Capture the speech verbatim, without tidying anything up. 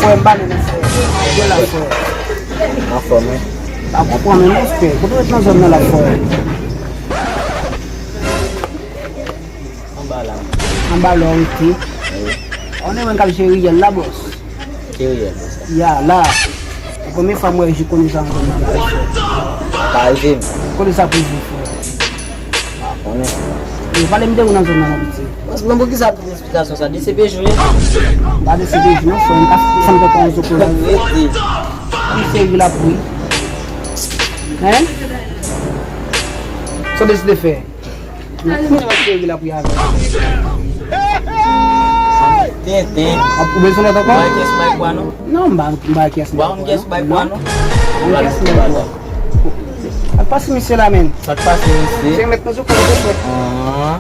Frè m, pale non, frè. Byen la, frè. Anfòm, wi. Pa konprann, non, frè. Kote w ret nan zòn nan la, frè? Anba la, mwen. Anba la, ok. Wi. Ou ne mwen k ap jere riyèl la, bòs. Ki riyèl, bòs? Ya, la. Se premye fwa m wè je kounye sa nan zòn nan la, frè. Pa rive m. Kote sa pou di, frè? Pa konnen. Yo, pale m de ou nan zòn nan, piti. Bòs, mwen, poukisa tout esplikasyon sa? D C P J ou ye? M pa D C P J non, frè. M ka fè sa m te pran yon zoko la. Rete. Misye vin la pou. Hein? Sa w deside fè? Mwen, mwen, mwen, mwen, mwen, mwen, mwen. Tenten. Ou bezwen lòt ankò? Ou bay kès bay pwa non? Non, m ba, m ba kès bay pwa non. Ou ba kès bay pwa non? Ou ba kès bay pwa. Al pase misye la, men. Sa k pase, misye? Se mèt nan zokò, mèt. Ah.